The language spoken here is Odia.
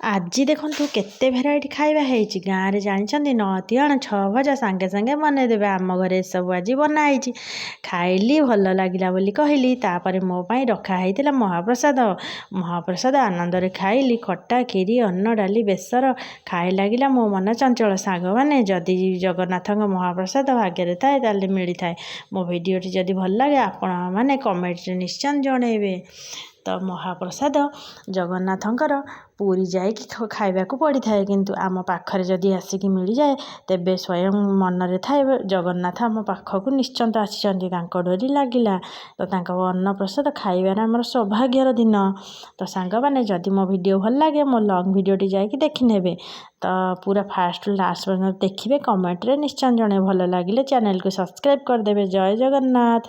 ଆଜି ଦେଖନ୍ତୁ କେତେ ଭେରାଇଟି ଖାଇବା ହେଇଛି। ଗାଁରେ ଜାଣିଛନ୍ତି, ନଅ ତିଅଣ ଛଅ ଭଜା ସାଙ୍ଗେ ସାଙ୍ଗେ ବନେଇଦେବେ। ଆମ ଘରେ ଏସବୁ ଆଜି ବନା ହେଇଛି। ଖାଇଲି, ଭଲ ଲାଗିଲା ବୋଲି କହିଲି। ତାପରେ ମୋ ପାଇଁ ରଖା ହେଇଥିଲା ମହାପ୍ରସାଦ। ମହାପ୍ରସାଦ ଆନନ୍ଦରେ ଖାଇଲି। ଖଟା, କ୍ଷୀରି, ଅନ୍ନ, ଡାଲି, ବେସର ଖାଇ ଲାଗିଲା ମୋ ମନ ଚଞ୍ଚଳ। ସାଙ୍ଗମାନେ, ଯଦି ଜଗନ୍ନାଥଙ୍କ ମହାପ୍ରସାଦ ଭାଗ୍ୟରେ ଥାଏ, ତାହେଲେ ମିଳିଥାଏ। ମୋ ଭିଡ଼ିଓଟି ଯଦି ଭଲ ଲାଗେ, ଆପଣମାନେ କମେଣ୍ଟରେ ନିଶ୍ଚୟ ଜଣେଇବେ। ତ ମହାପ୍ରସାଦ ଜଗନ୍ନାଥଙ୍କର ପୁରୀ ଯାଇକି ଖାଇବାକୁ ପଡ଼ିଥାଏ, କିନ୍ତୁ ଆମ ପାଖରେ ଯଦି ଆସିକି ମିଳିଯାଏ, ତେବେ ସ୍ୱୟଂ ମନରେ ଥାଏ ଜଗନ୍ନାଥ ଆମ ପାଖକୁ ନିଶ୍ଚନ୍ତ ଆସିଛନ୍ତି, ତାଙ୍କ ଡୋରି ଲାଗିଲା। ତ ତାଙ୍କ ଅନ୍ନପ୍ରସାଦ ଖାଇବାର ଆମର ସୌଭାଗ୍ୟର ଦିନ। ତ ସାଙ୍ଗମାନେ, ଯଦି ମୋ ଭିଡ଼ିଓ ଭଲ ଲାଗେ, ମୋ ଲଙ୍ଗ୍ ଭିଡ଼ିଓଟି ଯାଇକି ଦେଖିନେବେ। ତ ପୁରା ଫାଷ୍ଟରୁ ଲାଷ୍ଟ ପର୍ଯ୍ୟନ୍ତ ଦେଖିବେ, କମେଣ୍ଟରେ ନିଶ୍ଚୟ ଜଣେଇବେ। ଭଲ ଲାଗିଲେ ଚ୍ୟାନେଲକୁ ସବସ୍କ୍ରାଇବ୍ କରିଦେବେ। ଜୟ ଜଗନ୍ନାଥ।